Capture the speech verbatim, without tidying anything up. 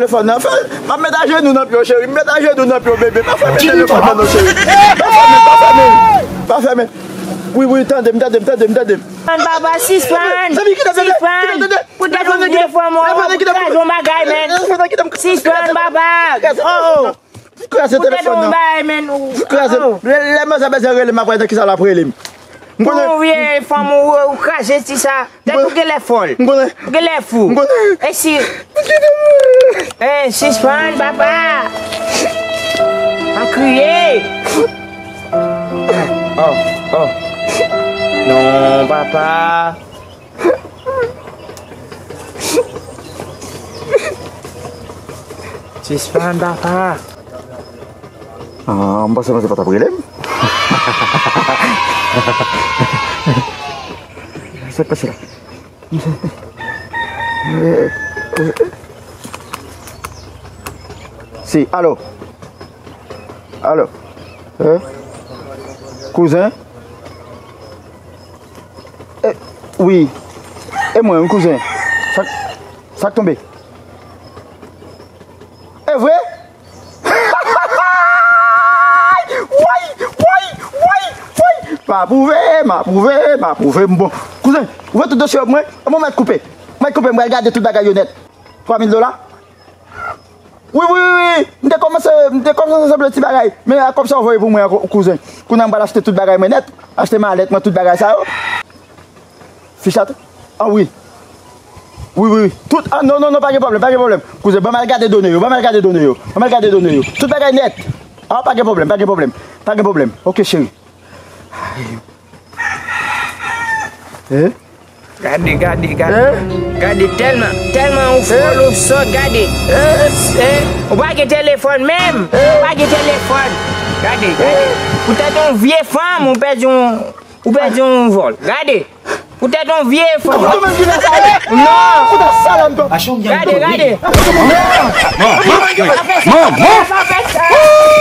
telefòn nan. Fè, m ap met ajenou nan pye w, cheri. M met ajenou nan pye w, bebe. Pa fèmen telefòn nan, non, cheri. Pa fèmen, pa fèmen. Pa fèmen. Wi, wi, tande m, tande m, tande m, tande m. Sispann, papa, sispann. Sispann. Poutèt yon vye fanm, w ap kraze yon bagay, men. Sispann, papa. Oh, oh. Kraze telefòn nan. Ou te gon bay, men, ou. Kraze. Lè manzè bezwen rele m, m ap wè nan kisa l ap rele m. M konnen. Pou yon vye fanm, ou, ou kraze ti sa. Tèt ou genlè fòl. M konnen. Ou genlè fou. M konnen. E si. Eh, sispann, papa. Pa kriye. Oh, oh. Non, papa. Sispann, papa. Ah, m panse manzè pa t ap rele m. Sa k pase la? Si, alo. Alo. Eh? Kouzen? Eh, wi. E mwen, wi, kouzen. Sa, sa k tonbe? E vre? Woy, woy, woy, woy. M apwouve, m apwouve, m apwouve. Bon, kouzen, ouvè tout dosye yo pou mwen. Mwen mèt koupe. Mèt koupe, m pral gade tout bagay yo nèt. Twa mil dola? Wi, wi, wi, wi. M te kòmanse, m te kòmanse sanble ti bagay. Men a kòb sa w voye pou mwen an, kou-, kouzen. Kounye a m pral achte tout bagay mwen nèt. Achte malèt mwen, tout bagay sa yo. Fich la tou? Ah, wi. Wi, wi, wi. Tout, ah, non, non, non, pa gen pwoblèm, pa gen pwoblèm. Kouzen, ban m al gade done yo, ban m al gade done yo. Ban m al gade done yo. Tout bagay nèt. Ah, pa gen pwoblèm, pa gen pwoblèm. Pa gen pwoblèm. Ok, cheri. Eh? Gade, gade, gade. Eh? Gade, tèlman, tèlman ou fòl, ou sòt, gade. Eh? Eh? Ou pa gen telefòn menm. Eh? Ou pa gen telefòn. Gade, gade. Eh? Poutèt yon vye fanm, ou pèdi yon, ou pèdi yon vòl. Gade. Poutèt yon vye fanm. Ou menm ki fè sa, wi. Non. Ou ta salè m, papa. Gade, gade. Manman! Manman!